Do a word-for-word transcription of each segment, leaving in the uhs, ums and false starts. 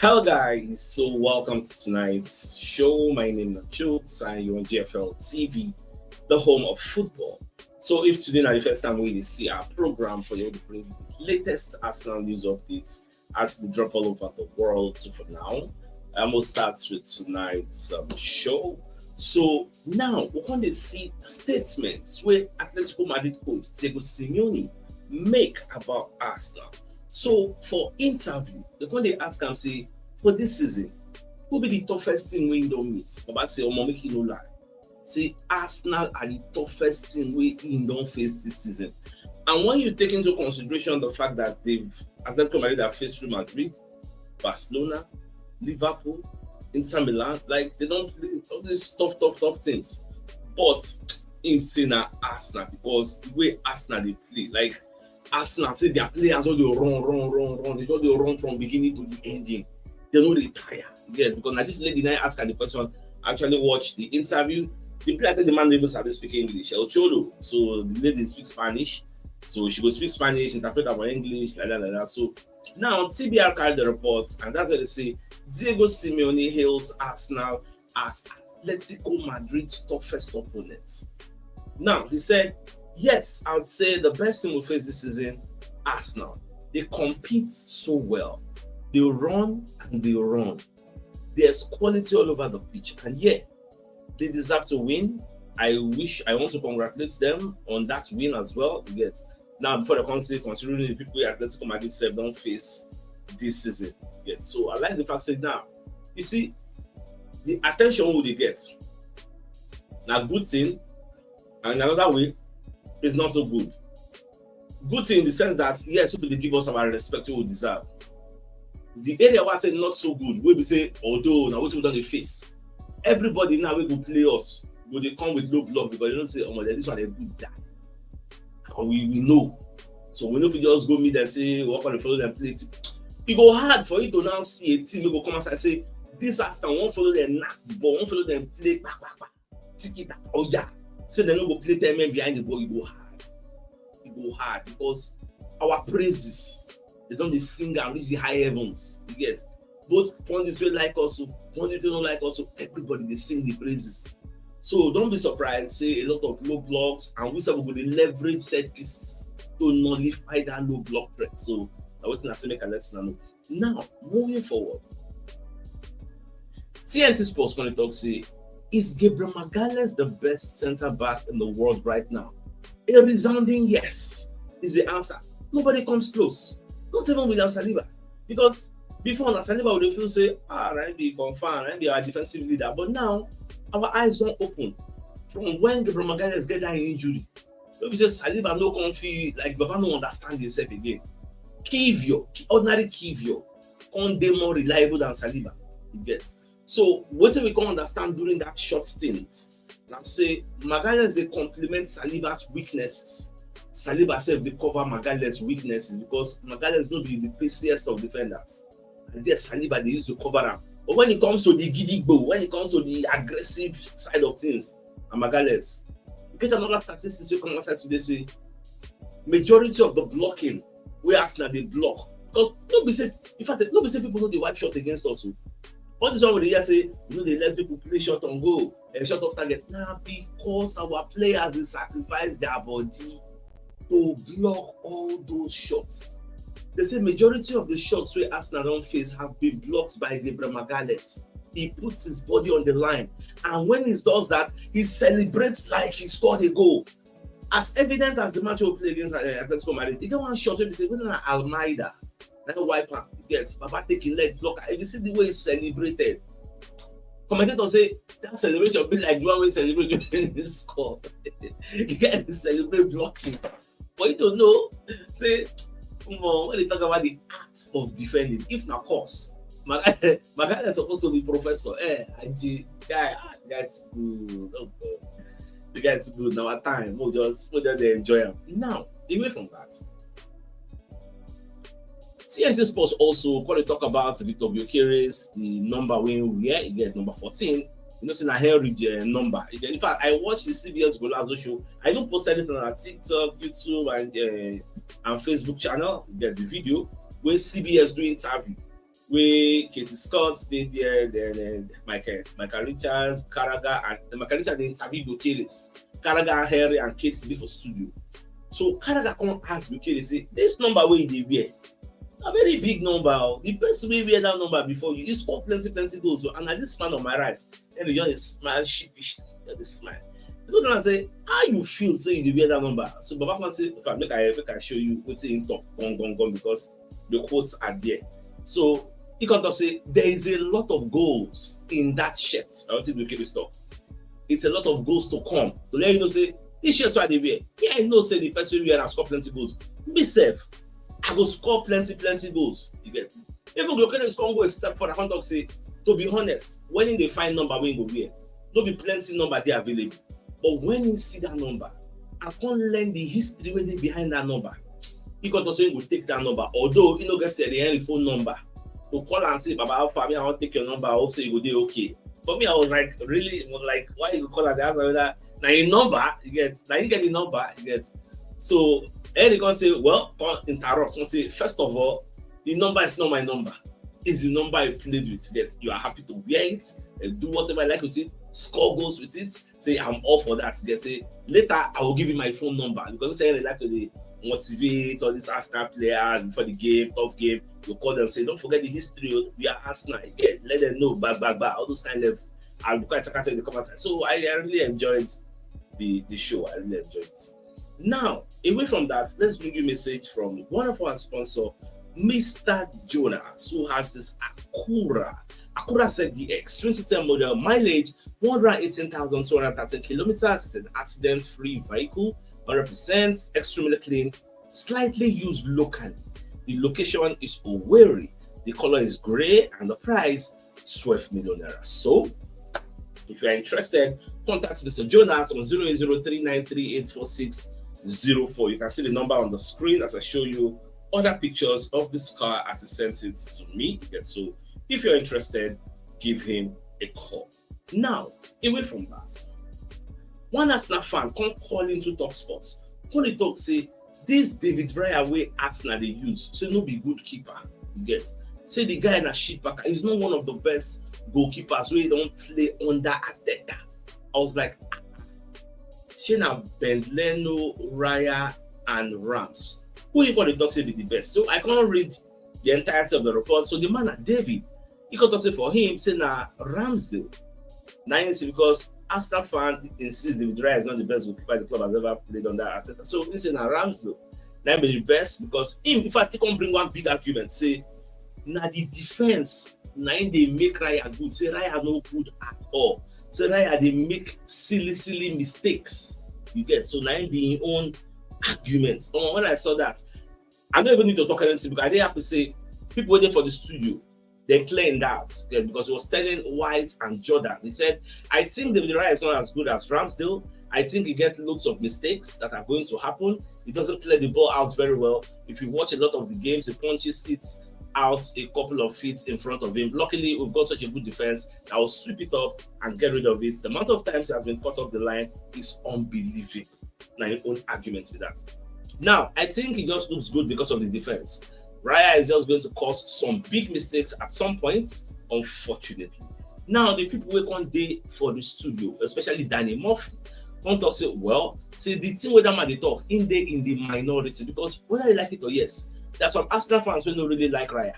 Hello, guys. So, welcome to tonight's show. My name is Chooks, and you're on G F L T V, the home of football. So, if today na the first time we see our program for you, to bring you the latest Arsenal news updates as they drop all over the world. So, for now, I'm gonna start with tonight's um, show. So now we're going to see statements where Atletico Madrid coach Diego Simeone make about Arsenal. So for interview, they're going to ask him, say, for this season, who be the toughest team we don't meet? Baba say, Omo, make you no lie. Say Arsenal are the toughest team we in don't face this season. And when you take into consideration the fact that they've Atletico Madrid have faced Real Madrid, Barcelona, Liverpool, Inter Milan, like they don't play all these tough, tough, tough teams. But him say na Arsenal because the way Arsenal they play, like Arsenal say their players all they run, run, run, run. They just they run from beginning to the ending. They no dey tire. Yeah, because now this lady now ask her the question. Actually watch the interview. The player tell the man never sabi speak English. El Cholo. So the lady speaks Spanish. So she go speak Spanish, interpret her for English, like that, like that. So now T B R carried the reports, and that's where they say Diego Simeone hails Arsenal as Atletico Madrid's toughest opponent. Now he said, yes, I would say the best team we face this season, Arsenal. They compete so well. They run and they run. There's quality all over the pitch, and yeah, they deserve to win. I wish I want to congratulate them on that win as well. You get now before the country, considering the people Atletico Madrid sef don't face this season. You get so I like the fact that now you see the attention we dey get. Now good thing, and another way is not so good. Good thing in the sense that yes, people they give us our respect we deserve. The area where I say not so good, we be say although now what we don't face. Everybody now we go play us, go they come with low block because you don't say oh my this one a good guy. And we we know. So we know we just go meet them say what can follow them play. It go hard for you to now see a team go come outside say this Arsenal won't follow them knock ball, won't follow them play back back back. Tiki taka. Oh yeah. Say they no go play ten men behind the ball, it go hard. It go hard because our praises they don't they sing and reach the high heavens. You get both pundits will like us, pundits don't like us, everybody they sing the praises. So don't be surprised, say a lot of low blocks and we sef go dey leverage set pieces to nullify that low block threat. So I want to say make a let know. Now, moving forward, T N T Sports going to talk say is Gabriel Magalhaes the best centre back in the world right now? A resounding yes is the answer. Nobody comes close. Not even William Saliba. Because before now, Saliba would feel say, ah, I be confirmed, I be our defensive leader. But now, our eyes don't open. From when Gabriel Magalhaes get that injury, we say Saliba no come feel like Baba no understand himself again. Kivior, ordinary Kivior, can't be more reliable than Saliba. You get. So what we can understand during that short stint, I'm say Magalhaes they complement Saliba's weaknesses. Saliba said they cover Magalhaes' weaknesses because Magalhaes no be the paciest of defenders. And there Saliba they used to cover him. But when it comes to the gidigbo, when it comes to the aggressive side of things, and Magalhaes, you get another statistics we come outside today say majority of the blocking we Arsenal they block because no be say in fact no be say people no dey wipe shot against us. Oh. All this one we dey hear say you know they let people play shot on goal and shot off target. Now because our players they sacrifice their body to block all those shots. They say majority of the shots where Arsenal don't face have been blocked by Gabriel Magalhaes. He puts his body on the line, and when he does that, he celebrates like he scored a goal. As evident as the match we play against uh, Atletico Madrid, he got one shot where he say, "When an Almeida, that wipe am, he gets Baba take his leg block." If you see the way he celebrated, commentator say that celebration be like the one we celebrate when he score. You get to celebrate blocking, but you don't know. Say, come on, when they talk about the act of defending, if not course, Magalhaes supposed to be professor. Eh, I guy, ah, that's good. Oh God. The guy is good. Now our time, we'll just we'll just enjoy him. Now, away from that, T N T Sports also call to talk about Victor Gyökeres, the number when we are, you get number fourteen. You know, say na Henry uh, number. In fact, I watched the C B S Golazo show. I don't post anything on our TikTok, YouTube, and uh, and Facebook channel. You get the video where C B S do interview Wey Katie Scott dey there, then uh, Michael Michael Richards, Carragher, and the Michael Richards dey interview Gyökeres. Carragher, Henry, and Katie dey for studio. So Carragher come ask Gyökeres say, "This number wey you dey wear, na very big number o. The person wey wear that number before you, he score plenty plenty goals o, and na this man on my right." Henry just dey smile sheepishly, just dey smile. He go down and say, "How you feel say you dey wear that number?" So Baba come say, "Okay, make I make I show you wetin he talk, gone gone gone, because the quotes are there." So he come talk say, "There is a lot of goals in that shirt." I want to give talk. "It's a lot of goals to come." To let you know say this shirt wey I dey wear, me I know say the person wey wear am score plenty goals. Me sef, I go score plenty plenty goals. You get? Even Gyökeres come go a step further, come talk say, to be honest, when he dey find number wey he go wear, no be plenty number dey available. But when he see that number and come learn the history wey dey behind that number, he come talk say he go take that number. Although he no get Thierry Henry phone number to call and say, "Baba, how far? Me, I wan take your number. I hope say you go dey okay." But me, I was like, "Really?" I was like, "Why you go call am?" They ask me whether na him number, you get, na him get the number, you get. So Henry come say, well, come interrupt, come say, "First of all, the number is not my number. It's the number I played with, you get. You are happy to wear it and do whatever I like with it, score goals with it. Say I'm all for that, you get. Say later I will give you my phone number," because he say Henry like to dey motivate all these Arsenal players before the game, tough game. You call them, say, "Don't forget the history o. We are Arsenal, you get. Let them know, blah blah blah." All those kind of, I'll be quite sarcastic in the comment section. So I, I really enjoyed the the show. I really enjoyed it. Now, away from that, let's bring you a message from one of our sponsor, Mister Jonas, who has this Acura. Acura Z D X twenty ten model, mileage one hundred eighteen thousand two hundred thirteen kilometers. It's an accident-free vehicle, hundred percent, extremely clean, slightly used locally. The location is Owerri. The color is gray and the price, twelve million naira. So, if you're interested, contact Mister Jonas on zero eight zero three nine three eight four six zero four. You can see the number on the screen as I show you other pictures of this car as he sends it to me. You get? So, if you're interested, give him a call. Now, away from that, one Arsenal fan come call into Talk Sports. Come dey talk say, "This David Raya wey Arsenal dey use, say no be good keeper, you get. Say the guy na shit backer. He's not one of the best goalkeepers wey don play under Arteta." I was like, "Ah, shey na Ben Leno, Raya, and Rams? Who you come dey talk say be the best?" So I come read the entirety of the report. So the man na David, he come talk say for him, say na Ramsdale. Na him say because Arsenal fan insist David Raya is not the best goalkeeper the club has ever played under Arteta. So he say na Ramsdale na him be the best because him, in fact, he come bring one big argument, say na the defense na him dey make Raya good. Say Raya no good at all. Say Raya dey make silly silly mistakes. You get? So na him be him own argument. Omo, when I saw that, I don't even need to talk anything because I dey happy say people wey dey for the studio, they cleaned out, yeah, because he was telling White and Jordan. He said, "I think David Raya is not as good as Ramsdale. I think he gets lots of mistakes that are going to happen. He doesn't clear the ball out very well. If you watch a lot of the games, he punches it out a couple of feet in front of him. Luckily, we've got such a good defense that will sweep it up and get rid of it. The amount of times he has been cut off the line is unbelievable." Na him own argument be that. Now, I think he just looks good because of the defense. Raya is just going to cause some big mistakes at some point, unfortunately. Now, the people wey come dey for the studio, especially Danny Murphy, come talk say, well, say the thing wey that man dey talk, him dey in the minority because whether you like it or yes, there are some Arsenal fans wey no really like Raya.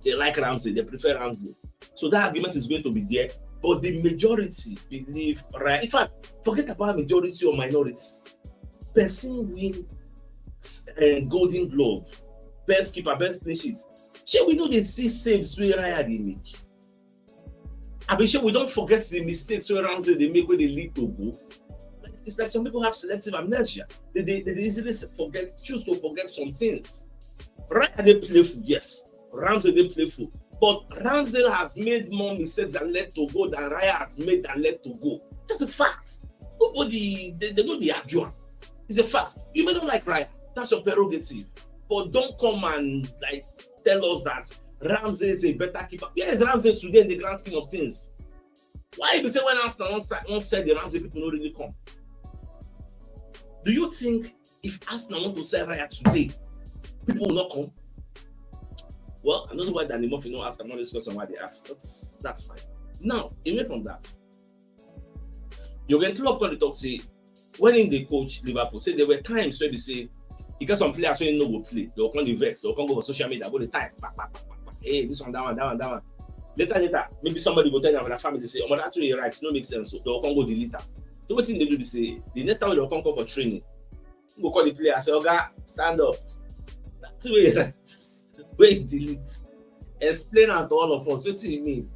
They like Ramsdale, they prefer Ramsdale. So that argument is going to be there. But the majority believe Raya. In fact, forget about majority or minority. Person win um, Golden Glove, best keeper, best clean sheet. Shey we no dey see saves wey Raya dey make? Abi shey we don forget the mistakes wey Ramsdale dey make wey dey lead to goal? Like, it's like some people have selective amnesia. They, they, they easily forget, choose to forget some things. Raya dey playful, yes. Ramsdale dey playful. But Ramsdale has made more mistakes that led to goal than Raya has made that led to goal. That's a fact. Nobody, they, they no dey argue am. It's a fact. You may not like Raya. That's your prerogative. But don't come and, like, tell us that Ramsdale is a better keeper. Where is Ramsdale today in the grand scheme of things? Why you say when Arsenal wan sell, wan sell the Ramsdale, people no really come? Do you think if Arsenal want to sell Raya today, people will not come? Well, I don't know why Danny Murphy no ask am all this question why they ask, but that's fine. Now, away from that, Jurgen Klopp come dey talk say when he dey coach Liverpool, say there were times where they say he got some players wey no go play, they go come dey vex, they go come go for social media, go dey type, back, back, back, back, back. Hey, this one, that one, that one, that one. Later, later, maybe somebody go tell them for their family, say, "Oh, that's where you right, no make sense." So they go come go delete am. So wetin they do be say the next time they go come call for training, he go call the player, say, "Oga, stand up." That's where you right. Where you delete. Explain am to all of us. Wetin you mean?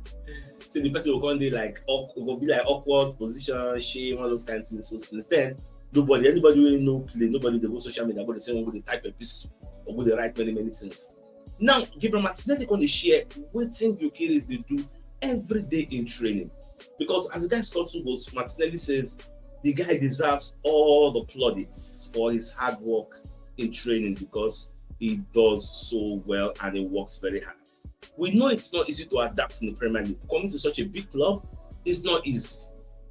So the person will come dey like awk- go be like awkward position, shame, all those kind of things. So since then, nobody, anybody wey no play, nobody dey go social media, go dey say, go dey type a pistol, or go dey write many many things. Now, Gabriel Martinelli come dey share wetin Gyökeres dey do every day in training, because as the guy scored two goals, Martinelli says the guy deserves all the plaudits for his hard work in training because he does so well and he works very hard. We know it's not easy to adapt in the Premier League. Coming to such a big club is not easy,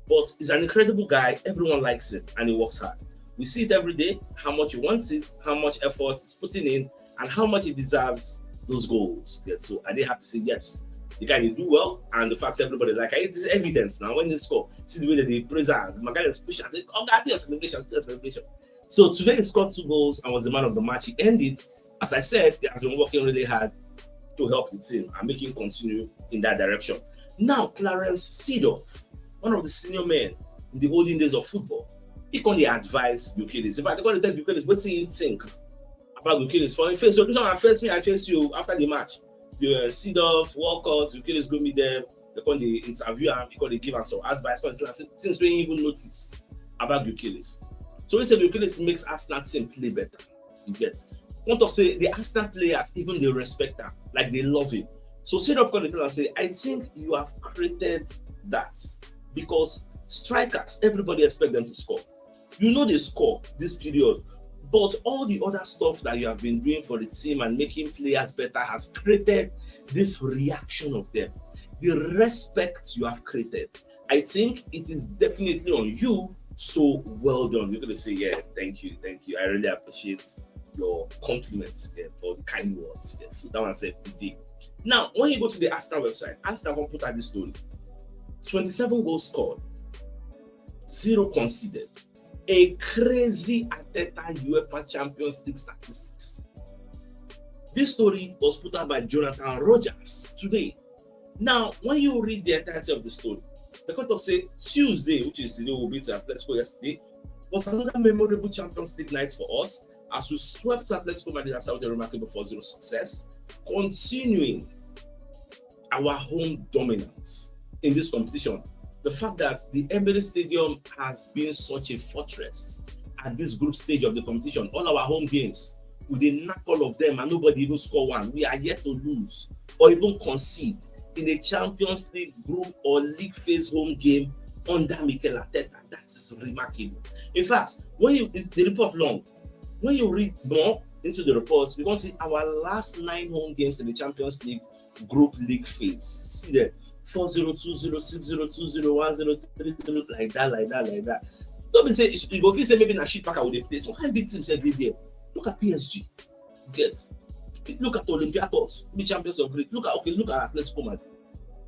but he's an incredible guy. Everyone likes him and he works hard. We see it every day, how much he wants it, how much effort he's putting in, and how much he deserves those goals. Yeah, so I dey happy say yes, the guy dey do well, and the fact everybody like it is evidence now when they score. See the way that they praise am, Magalhaes push and say, "Oh God, be a celebration, be a celebration." So today he scored two goals and was the man of the match. He ended it. As I said, he has been working really hard to help the team and make him continue in that direction. Now, Clarence Seedorf, one of the senior men in the olden days of football, he come dey advise Gyökeres. In fact, they come dey tell Gyökeres wetin he think about Gyökeres. For him face, so this one I face me, I face you after the match. The uh, Seedorf, Walcott, Gyökeres go meet them. They come dey interview am, he come dey give am some advice, come dey tell am say things wey he even notice about Gyökeres. So he say Gyökeres makes Arsenal team play better. You get? Come talk say the Arsenal players even dey respect am, like they love him. So Seedorf come dey tell am say, "I think you have created that, because strikers, everybody expect them to score. You no dey score this period, but all the other stuff that you have been doing for the team and making players better has created this reaction of them. The respect you have created, I think it is definitely on you. So well done." You're gonna say, "Yeah, thank you, thank you. I really appreciate your compliments, yeah, for the kind words." Yeah. So that one said, "Good day." Now, when you go to the Arsenal website, Arsenal come put out this story: twenty-seven goals scored, zero conceded. A crazy Arteta UEFA Champions League statistics. This story was put out by Jonathan Rogers today. Now, when you read the entirety of the story, they come talk say Tuesday, which is the day we beat Atletico yesterday, was another memorable Champions League night for us as we swept Atletico Madrid outside with a remarkable four zero success, continuing our home dominance in this competition. The fact that the Emirates Stadium has been such a fortress at this group stage of the competition, all our home games, we dey knack all of them and nobody even score one. We are yet to lose or even concede in a Champions League group or league phase home game under Mikel Arteta. That is remarkable. In fact, when you the report long, when you read more into the reports, we gonna see our last nine home games in the Champions League group league phase. See them: four zero, two zero, six zero, two zero, one zero, three zero, like that, like that, like that. Don't be say you go feel say maybe na shit pack I would dey play. Some kind big teams every day. Look at P S G. Get look at Olympiacos, be champions of Greece. Look at okay, look at Atletico Madrid.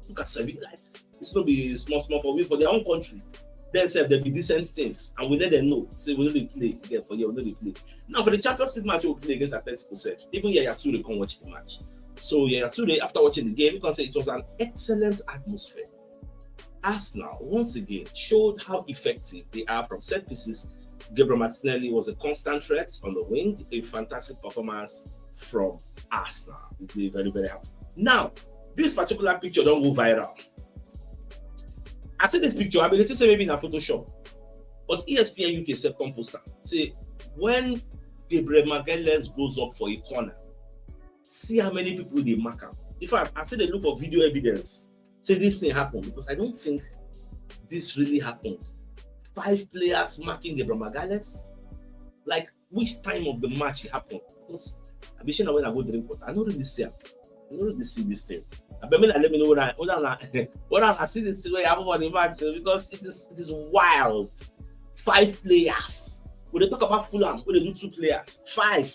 Look at Sevilla. Like it's no be small small for we for their own country. Then sef dem be decent teams and we let them know say we no dey play again for here, we no dey play. Now for the Champions League match we play against Atletico sef, even Yaya Toure come watch the match. So Yaya Toure, after watching the game, he can say it was an excellent atmosphere. Arsenal once again showed how effective they are from set pieces. Gabriel Martinelli was a constant threat on the wing, a fantastic performance from Arsenal. We dey very very happy. Now, this particular picture don go viral. I see this picture, I been think say maybe na Photoshop, but E S P N U K sef come post am say when Gabriel Magalhaes goes up for a corner, see how many people dey mark am. In fact, I still dey look for video evidence say this thing happen because I don't think this really happened. Five players marking Gabriel Magalhaes. Like which time of the match it happened? Because I be sure when I go drink water, I don't really see am. I don't really see this thing. I bet me let me know when I when I when I see this thing wey happen for the match because it is it is wild. Five players. We dey talk about Fulham, we dey do two players. Five.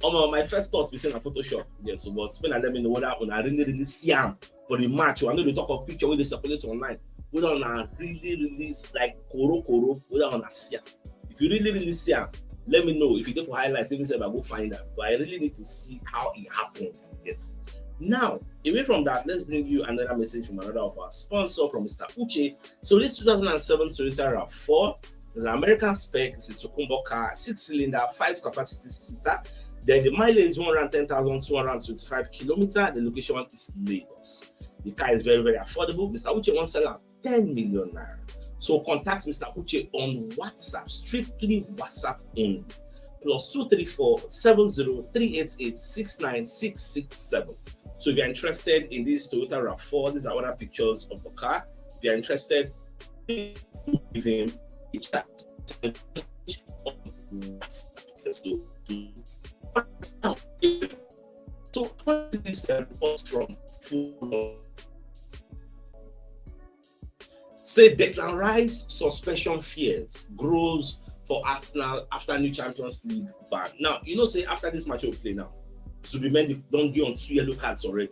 Omo, my first thought be say na Photoshop. Yes, so but when I let me know whether una really, really see am for the match, or I know they talk of picture wey dey circulate online. Whether una really, really like koro koro, whether una see am. If you really, really see am, let me know. If you dey for highlights, even say I go find am. But I really need to see how it happened. Yes. Now, away from that, let's bring you another message from another of our sponsor, from Mister Uche. So this two thousand and seven Toyota rav four, the American spec, is a Tokunbo car, six cylinder, five capacity seater. Then the mileage one hundred ten thousand two hundred twenty-five kilometer. The location is Lagos. The car is very, very affordable. Mister Uche wan sell am ten million naira. So contact Mister Uche on WhatsApp, strictly WhatsApp only. Plus two three four seven zero three eight eight six nine six six seven. So if you're interested in this Toyota rav four, these are other pictures of the car. If you're interested, give him a chat. Let's do. So what is this uh, report from Football? Say Declan Rice suspension fears grows for Arsenal after new Champions League ban. Now, you know say after this match we play now, Zubimendi don get on two yellow cards already.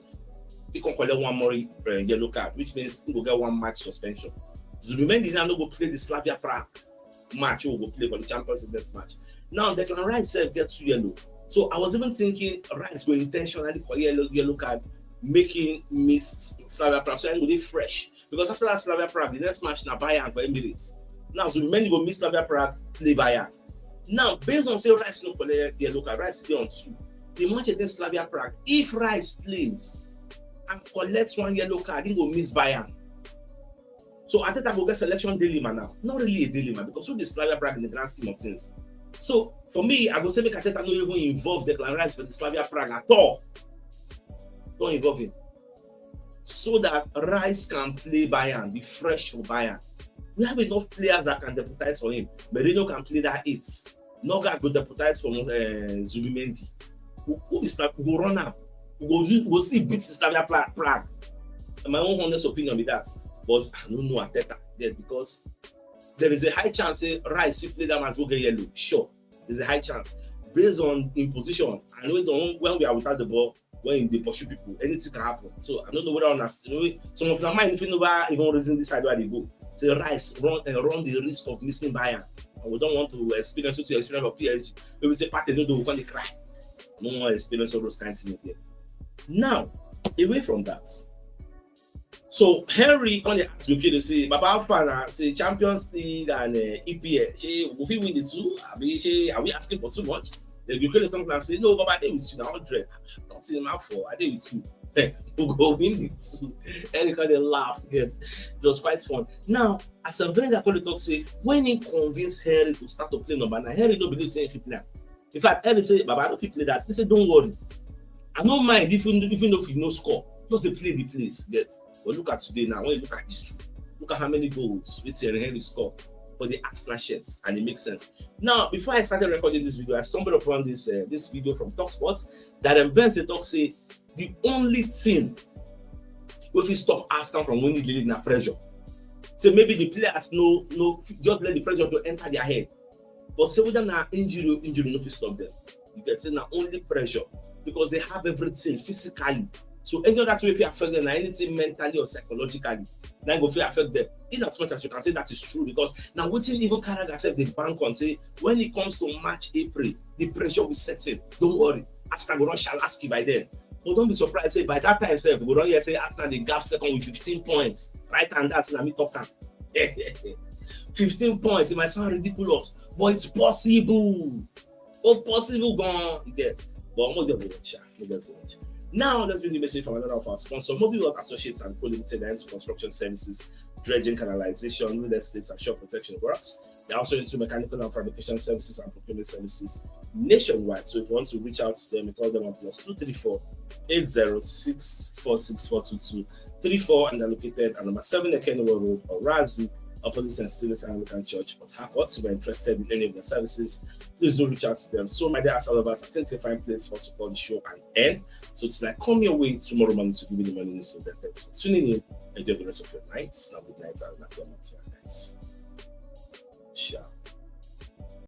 He can collect one more uh, yellow card, which means he go get one match suspension. Zubimendi now no go play the Slavia Prague match wey we go play for the Champions League next match. Now Declan Rice sef get two yellow. So I was even thinking Rice go intentionally collect yellow, yellow card, make him miss Slavia Prague. So he go dey fresh. Because after that Slavia Prague, the next match na Bayern for Emirates. Now Zubimendi go miss Slavia Prague, play Bayern. Now, based on say Rice no collect yellow card, Rice dey on two. The match against Slavia Prague, if Rice plays and collects one yellow card, he go miss Bayern. So Arteta go get selection dilemma now. Not really a dilemma because who dey Slavia Prague in the grand scheme of things? So for me, I go say make Arteta no even involve Declan Rice for the Slavia Prague at all. Don't involve him. So that Rice can play Bayern, be fresh for Bayern. We have enough players that can deputize for him. Merino can play that eight. Nogard go deputize for uh, Zubimendi. Who, who is that? Go run am. We go, use, we go still beat Slavia Pra- Prague. And my own honest opinion be that. But I don't know Arteta yet because there is a high chance say Rice will play that match go get yellow. Sure, there's a high chance based on in position and based on when we are without the ball, when they pursue people, anything can happen. So I don't know whether on us, you know, some of the mind if you never even reason this side where they go. Say Rice run and run the risk of missing Bayern. And we don't want to experience what you experience for P S G. Maybe say Partey no do, we gonna cry. I don't want to experience all those kinds of things again. Now, away from that, so Henry on the ask Gokiele say, Baba Alpana say Champions League and uh, E P L. Say we fit win the two. I mean, say are we asking for too much? The Gokiele come and say, no, Baba, I dey with you now, hundred. Nothing now for I dey with you. We go win the two. Henry come dey laugh. Get it was quite fun. Now, as a Wenger come dey talk say when he convince Henry to start to play number nine, Henry no believe say he fit play am. In fact, Henry say, Baba, I no fit play that. He say, don't worry. I no mind if you if you know if you no score. Just dey play the place. Get. But look at today now. When you look at history, look at how many goals wey Thierry Henry score for the Arsenal shirts, and it makes sense. Now, before I started recording this video, I stumbled upon this uh, this video from Talksport that um, Ben say talk say the only thing wey fit stop Arsenal from winning the league na pressure. So maybe the players no no just let the pressure to enter their head. But say whether na injury or injury no fit stop them. You get say na only pressure because they have everything physically. So any other thing wey fit affect them na anything mentally or psychologically na go fit affect them. In as much as you can say that is true because na wetin even Carragher sef dey bank on say when it comes to March, April, the pressure will set in. Don't worry, Arsenal go run Shalaski by then. But don't be surprised say by that time sef we go don hear say Arsenal dey gap second with fifteen points. Right and that na me talk am. fifteen points, it might sound ridiculous, but it's possible. Oh, possible gone. You get, but I'm just watch. I'm just watch. Now let's bring the message from another of our sponsors, Mobile World Associates and Co Limited, and into construction services, dredging, canalization, real estate, and shore protection works. They're also into mechanical and fabrication services and procurement services nationwide. So if you want to reach out to them, you call them on plus two three four eight zero six four six four two two three four, and they're located at number seven Ekenewo Road, Orazi, opposite Saint Stephen's Anglican Church, Port Harcourt. So if you're interested in any of their services, please do reach out to them. So my dear Arsenal lovers, I think it's a fine place for us to call the show and end. So it's like come your way tomorrow morning to give you the morning news of the text. Tuning in, enjoy the rest of your night. Now good night and happy night.